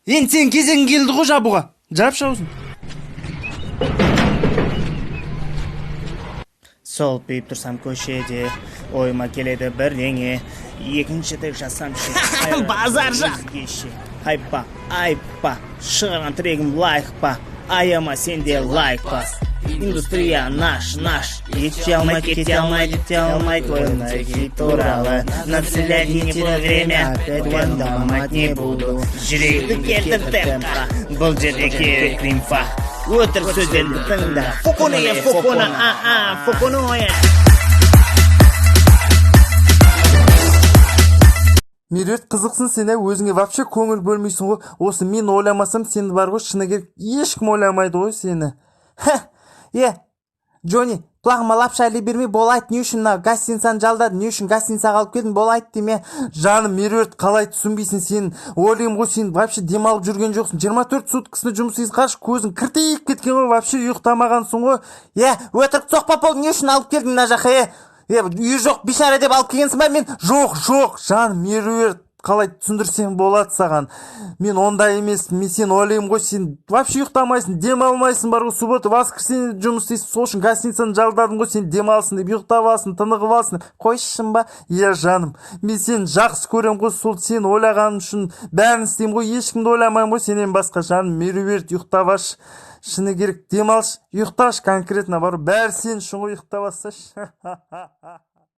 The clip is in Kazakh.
Енді сенің кезегің келді ғой жабуға. Жапшы аузын. Солпиып тұрсам көшеде, ойыма келеді бірдеңе. Екінші трек жазсам ше? Базар жоқ. Өзгеше. Хайпа, айпа, шығарған трегім лайк па? Аяма, сен де лайк бас. Индустрия наш, наш. Ете алмай, кете алмай, кете алмай. Твой хит туралы нацелять не было время. Опять уайымдамать не буду. Жүректі келтір темпқа. Бұл жерде керек лимфа. Өтірік сөздерді тыңда. Фоконе, фокона, а, а, фоконоя. Меруерт, қызықсың сен, ә? Өзіңе вообще көңіл бөлмейсің ғой. Осы мен ойламасам, сені бар ғой, шыны керек, ешкім ойламайды ғой сені. Хе, е, Джонни, құлағыма лапша іле бермей, бол, айт, не үшін мына гостиницаны жалдадың, не үшін гостиницаға алып келдің, бол, айт деме. Жаным Меруерт, қалай түсінбейсің сен? Ойлаймын ғой, сен вообще демалып жүрген жоқсың, 24 суткасына жұмыс істейсің. Қарашы, көзің кіртиіп кеткен ғой, вообще ұйықтамағансың ғой. Е, өтірік соқпа, бол, не үшін алып келдің мына жаққа, е? Е, үйі жоқ бейшара деп алып келгенсің ба мен? Жоқ, жоқ, жаным Меруерт, қалай түсіндірсем болады саған? Мен ондай емеспін. Мен сені ойлаймын ғой, сен вообще ұйықтамайсың, демалмайсың бар ғой, суббота, воскресенье жұмыс істейсің. Сол үшін гостиницаны жалдадым ғой, сен демалсын деп, ұйықтап алсын, тынығып алсын. Қойшы ба. Иә, жаным, мен сені жақсы көремін ғой, сол сені ойлағаным үшін бәрін істеймін ғой, ешкімді ойламаймын ғой сенен басқа. Жаным Меруерт, ұйықтап алшы, шыны керек, демалшы, ұйықташы конкретно бар ғой, бәрі сен үшін ғой, ұйықтап алсашы.